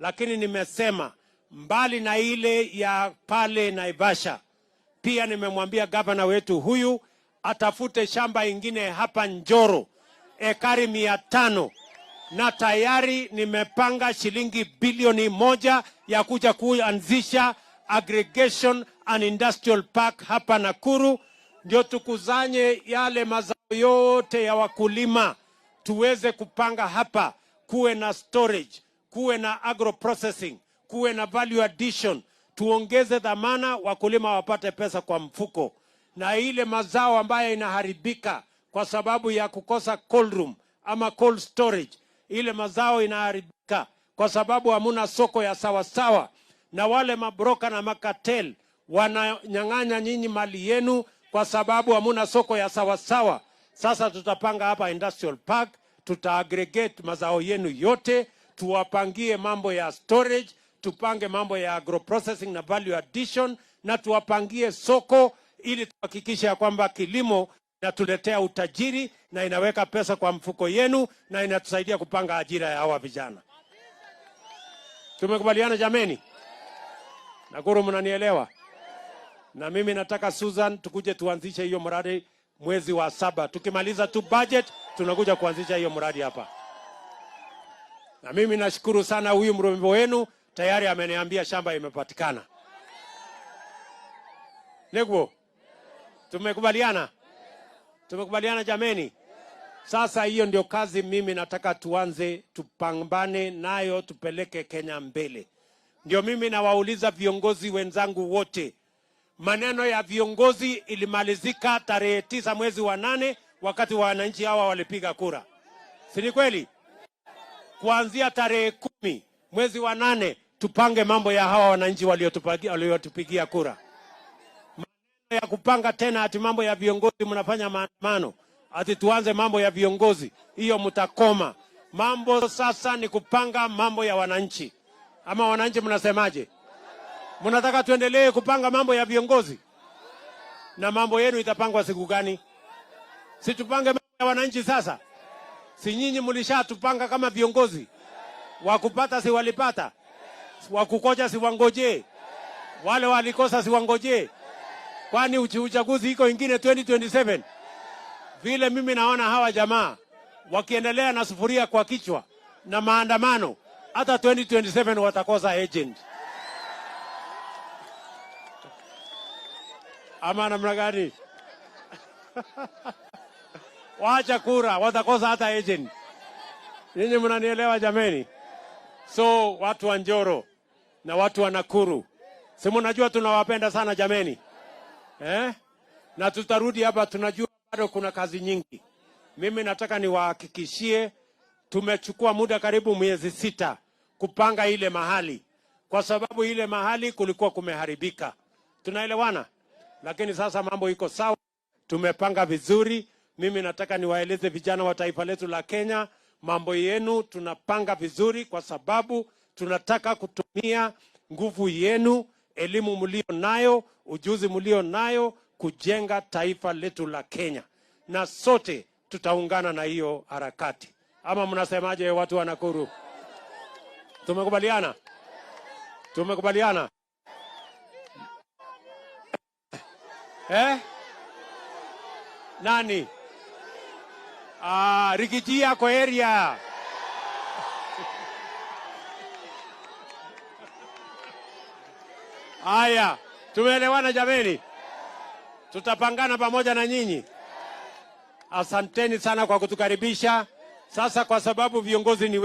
Lakini nimesema mbali na ile ya pale Naivasha, pia nimemwambia gavana wetu huyu atafute shamba ingine hapa Njoro, ekari 500, na tayari nimepanga shilingi bilioni 1 ya kuja kuanzisha aggregation and industrial park hapa Nakuru, ndio tukusanye yale mazao yote ya wakulima tuweze kupanga hapa, kuwe na storage, kuwe na agro processing, kuwe na value addition, tuongeze dhamana, wakulima wapate pesa kwa mfuko, na ile mazao ambayo inaharibika kwa sababu ya kukosa cold room ama cold storage, ile mazao inaharibika kwa sababu hamuna soko ya sawasawa, na wale mabroka na macartel wananyang'anya nyinyi mali yenu kwa sababu hamuna soko ya sawasawa. Sasa tutapanga hapa industrial park, tutaaggregate mazao yenu yote, tuwapangie mambo ya storage, tupange mambo ya agro processing na value addition, na tuwapangie soko ili tuhakikishe ya kwamba kilimo inatuletea utajiri na inaweka pesa kwa mfuko yenu na inatusaidia kupanga ajira ya hawa vijana. Tumekubaliana jameni? Nakuru, mnanielewa? Na mimi nataka Susan, tukuje tuanzishe hiyo mradi mwezi wa saba. Tukimaliza tu budget, tunakuja kuanzisha hiyo mradi hapa. Na mimi nashukuru sana huyu mrembo wenu, tayari ameniambia shamba imepatikana. Neguo, tumekubaliana? Tumekubaliana jameni? Sasa hiyo ndio kazi mimi nataka tuanze, tupambane nayo, tupeleke Kenya mbele. Ndio mimi nawauliza viongozi wenzangu wote, maneno ya viongozi ilimalizika tarehe 9 mwezi wa 8 wakati wananchi hawa walipiga kura, si ni kweli? Kuanzia tarehe 10 mwezi wa 8 tupange mambo ya hawa wananchi waliotupigia kura. Maneno ya kupanga tena ati mambo ya viongozi, mnafanya maandamano ati tuanze mambo ya viongozi, hiyo mtakoma. Mambo sasa ni kupanga mambo ya wananchi. Ama wananchi mnasemaje? Mnataka tuendelee kupanga mambo ya viongozi? Na mambo yenu itapangwa siku gani? Si tupange mambo ya wananchi sasa? Si nyinyi mlishatupanga kama viongozi? Wakupata si walipata, wakukoja si wangojee, wale walikosa si wangojee? Kwani uchaguzi iko ingine 2027? Vile mimi naona hawa jamaa wakiendelea na sufuria kwa kichwa na maandamano, hata 2027 watakosa agent. Ama namna gani? Wacha kura, watakosa hata agent. Nyinyi mnanielewa jameni? So watu wa Njoro na watu wa Nakuru, si mnajua tunawapenda sana jameni, eh? Na tutarudi hapa, tunajua bado kuna kazi nyingi. Mimi nataka niwahakikishie tumechukua muda karibu miezi 6 kupanga ile mahali, kwa sababu ile mahali kulikuwa kumeharibika. Tunaelewana? Lakini sasa mambo iko sawa, tumepanga vizuri. Mimi nataka niwaeleze vijana wa taifa letu la Kenya, mambo yenu tunapanga vizuri, kwa sababu tunataka kutumia nguvu yenu, elimu mlio nayo, ujuzi mlio nayo kujenga taifa letu la Kenya, na sote tutaungana na hiyo harakati. Ama mnasemaje watu wa Nakuru? Tumekubaliana? Tumekubaliana? Eh? Nani? Riggy G ako area. Haya, tumeelewana jameni? Tutapangana pamoja na nyinyi. Asanteni sana kwa kutukaribisha. Sasa kwa sababu viongozi ni wengi